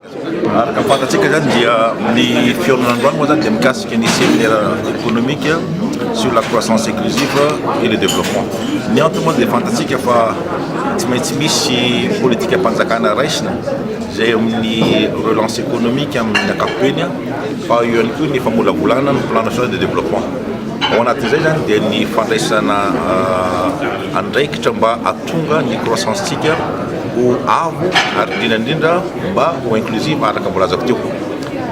Araka ny fantatsika izany dia ny fihaonana androany moa izany dia mikasika ny séminaire économique sur la croissance inclusive et le développement. Ny antony moa dia fantatsika fa tsy maintsy misy politikam-panjakana raisina izay amin'ny relance économique amin'ny ankapobeny fa eo ihany koa ny famolavolana ny plan national de développement. Ao anatin'izay izany dia ny fandraisana andraikitra mba hahatonga ny croissance-tsika ho avo ary indrindra indrindra mba ho inclusive araka ny voalazako teo.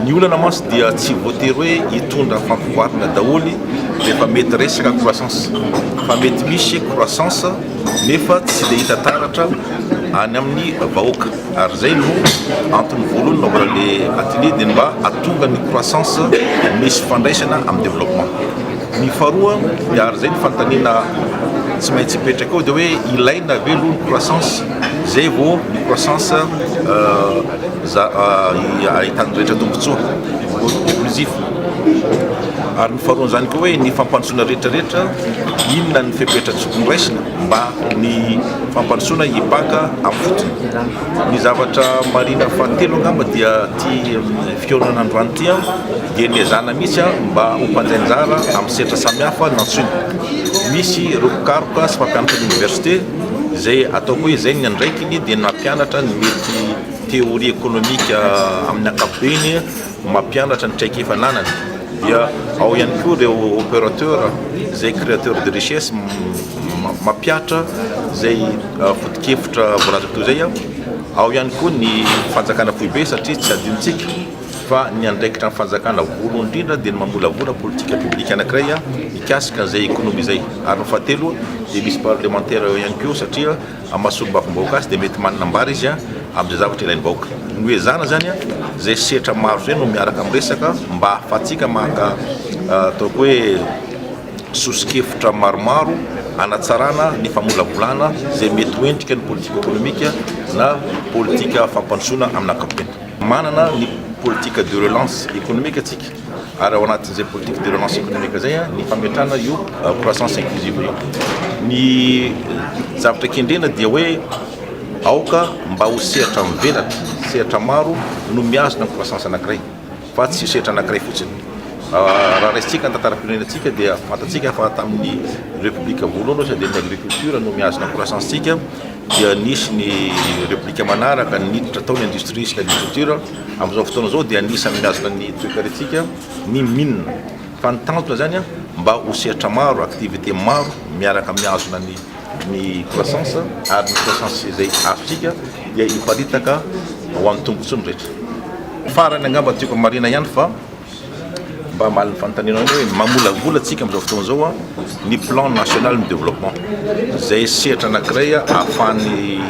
Ny olana mantsy dia tsy voatery hoe hitondra fampivoarana daholo rehefa mety resaka croissance fa mety misy croissance nefa tsy dia hita taratra any amin'ny vahoaka ary izay no antony voalohany naovana le atelier dia ny mba hahatonga ny croissance misy fifandraisana amin'ny développement. Ny faharoa dia ary izay ny fanontaniana tsy maintsy hipetraka eo dia hoe ilaina ve aloha ny croissance izay vao ny croissance ahitan'ny rehetra tombontsoa inclusif ary ny faharoan'izany koa hoe ny fampandrosoana rehetra rehetra inona ny fepetra tokony raisina mba ny fampandrosoana hipaka amin'ny fotony. Ny zavatra marina fahatelo angamba dia ity fihaonana androany ity dia niezahana mihitsy mba ho mpandray anjara amin'ny sehatra samihafa nantsoina. Misy ireo mpikaroka sy mpampianatra ny oniversite izay ataoko hoe izay ny andraikiny dia ny mampianatra ny mety théorie économique amin'ny ankapobeny, mampianatra ny traikefa ananany. Dia ao ihany koa ireo opérateur izay créateur de richesse mampihatra izay foto-kevitra voalazako teo izay. Ao ihany koa ny fanjakana foibe satria tsy adinontsika fa ny andraikitra ny fanjakana voalohany indrindra dia ny mamolavola politika publique anankiray mikasika an'izay économie izay. Ary ny fahatelo dia misy parlemantera eo ihany koa satria Amin'ny maha solombavambahoaka azy dia mety manana ambara izy amin'izay zavatra ilain'ny vahoaka. Noezahana izany izay sehatra maro izay no miaraka miresaka mba ahafahantsika maka ataoko hoe soso-kevitra maromaro hanatsarana ny famolavolana izay mety ho endrika ny politika ekonomika na politika fampandrosoana amin'ny ankapobeny. Manana ny politique de relance économique isika ary ao anatin'izay politique de relance économique izay ny fametrahana io croissance inclusive io. Ny zavatra kendrena dia hoe aoka mba ho sehatra mivelatra, sehatra maro no mihazona ny croissance anankiray fa tsy sehatra anankiray fotsiny. Raha raisintsika ny tantaram-pirenentsika dia fantatsika fa tamin'ny Repoblika voalohany ohatra dia ny agriculture no mihazona ny croissance-tsika. dia nisy ny Repoblika manaraka niditra tao ny industrie sy ny agriculture, amin'izao fotoana izao dia anisan'ny mihazona ny toekarentsika ny mine, fa ny tanjona izany mba ho sehatra maro, activité maro miaraka mihazona ny ny croissance ary ny croissance izay azontsika dia hiparitaka ho an'ny tombotsoa ny rehetra. Farany angamba tiako marihina ihany fa. Mba hamaly ny fanontanianao hoe mamolavola antsika amin'izao fotoana izao ny plan national de développement izay sehatra anankiray ahafahan'ny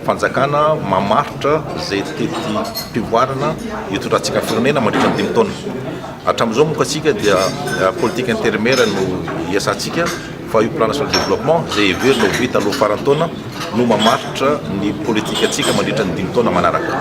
fanjakana mamaritra izay teti-pivoarana hitondrantsika ny firenena mandritra ny dimy taona. Hatramin'izao moa antsika dia politique intérimaire no iasantsika fa io plan national de développement izay heverina ho vita aloha faran'ny taona no mamaritra ny politikantsika mandritra ny dimy taona manaraka.